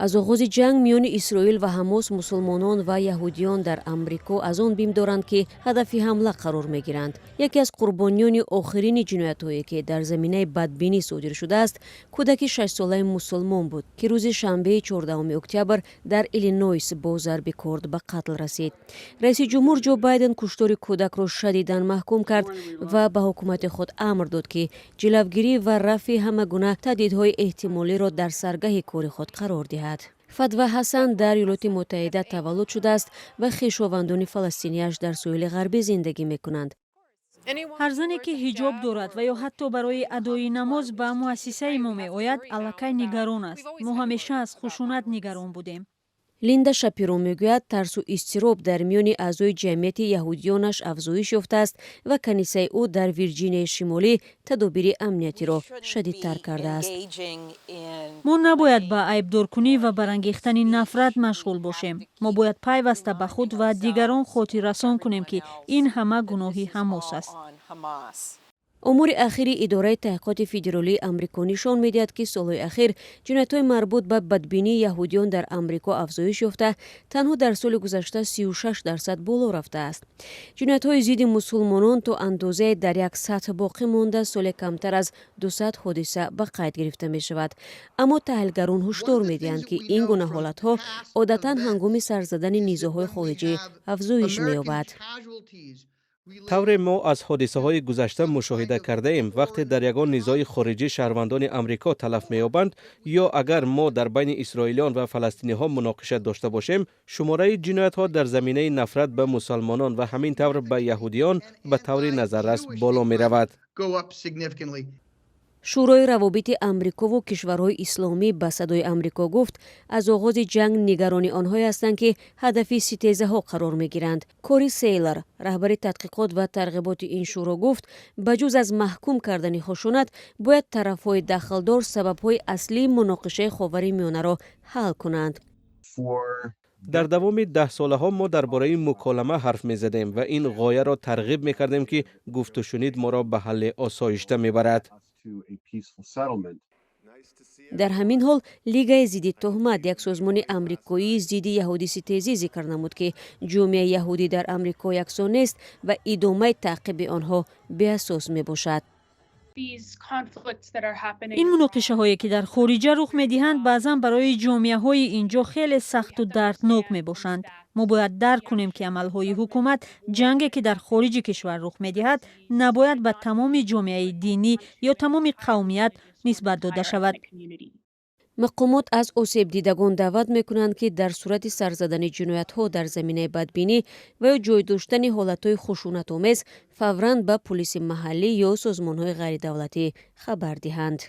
Аз оғози ҷанг миёни Исроил ва Ҳамос, мусулмонон ва яҳудиён дар Амрико аз он бим доранд, ки ҳадафи ҳамла қарор мегиранд. Яке аз қурбониёни охирини ҷиноятҳое, ки дар заминаи бадбинӣ содир шудааст, кӯдаки 6-солаи мусулмон буд, ки рӯзи шанбеи 14 октябр дар Иллинойс бо зарби корд ба қатл расид. Раиси ҷумҳур Ҷо Байден куштори кӯдакро шадидан маҳкум кард ва ба ҳукумати худ амр дод, ки ҷилавгирӣ ва рафъи ҳама гуна таҳдидҳои эҳтимолиро дар саргаҳи кори худ қарор диҳад. Фадва Ҳасан дар Иёлоти Муттаҳида таваллуд шудааст ва хешовандони фаластинияш дар соҳили ғарбӣ зиндагӣ мекунанд. Ҳар зане, ки ҳиҷоб дорад ва ё ҳатто барои адои намоз ба муассисаи мо меояд, аллакай нигарон аст. Мо ҳамеша аз хушунат нигарон будем. Линда Шапиро мегӯяд, тарсу изтироб дар миёни аъзои ҷамъияти яҳудиёнаш афзоиш ёфтааст ва канисаи ӯ дар Вирҷинияи Шимолӣ тадобири амниятиро шадидтар кардааст. Мо набояд ба айбдоркунӣ ва барангехтани нафрат машғул бошем. Мо бояд пайваста ба худ ва дигарон хотиррасон кунем, ки ин ҳама гуноҳи Ҳамос аст. Омори ахири Идораи таҳқиқоти федералии Амрико нишон медиҳад, ки солҳои ахир ҷиноятҳои марбут ба бадбинии яҳудиён дар Амрико афзоиш ёфта, танҳо дар соли гузашта 36% боло рафтааст. Ҷиноятҳои зидди мусулмонон то андозае дар як сатҳ боқӣ монда, соле камтар аз 200 ҳодиса ба қайд гирифта мешавад. Аммо таҳлилгарон ҳушдор медиҳанд, ки ин гуна ҳолатҳо одатан ҳангоми сар задани низоъҳои хориҷӣ афзоиш меёбад. Тавре мо аз ҳодисаҳои гузашта мушоҳида кардаем, вақте дар ягон низои хориҷӣ шаҳрвандони Амрико талаф меёбанд ё агар мо дар байни исроилиён ва фаластиниҳо муноқиша дошта бошем, шумораи ҷиноятҳо дар заминаи нафрат ба мусалмонон ва ҳамин тавр ба яҳудиён ба таври назаррас боло меравад. Шӯрои равобити Амрикову кишварҳои исломӣ ба Садои Амрико гуфт, аз оғози ҷанг нигарони онҳое ҳастанд, ки ҳадафи ситезаҳо қарор мегиранд. Кори Сейлор, раҳбари тадқиқот ва тарғиботи ин шӯро, гуфт, ба ҷуз аз маҳкум кардани хушунат, бояд тарафҳои дахлдор сабабҳои аслии муноқишаи Ховари Миёнаро ҳал кунанд. Дар давоми 10 солаҳо мо дар бораи муколама ҳарф мезадем ва ин ғояро тарғиб мекардем, ки гуфтушунид моро ба ҳалли осоишта мебарад. Дар ҳамин ҳол, Лигаи зидди туҳмат, як созмони амрикоии зидди яҳудиситезӣ, зикр намуд, ки ҷомеаи яҳудӣ дар Амрико яксон нест ва идомаи таъқиби онҳо беасос мебошад. Ин муноқишаҳое, ки дар хориҷа рух медиҳанд, баъзан барои ҷомеаҳои ин ҷо хеле сахту дарднок мебошанд. Мо бояд дарк кунем, ки амалҳои ҳукумат, ҷанге, ки дар хориҷи кишвар рух медиҳад, набояд ба тамоми ҷомеаи динӣ ё тамоми қавмият нисбат дода шавад. Мақомот аз осебдидагон даъват мекунанд, ки дар сурати сар задани ҷиноятҳо дар заминаи бадбинӣ ва ё ҷой доштани ҳолатҳои хушунатомез, фавран ба пулиси маҳаллӣ ё созмонҳои ғайридавлатӣ хабар диҳанд.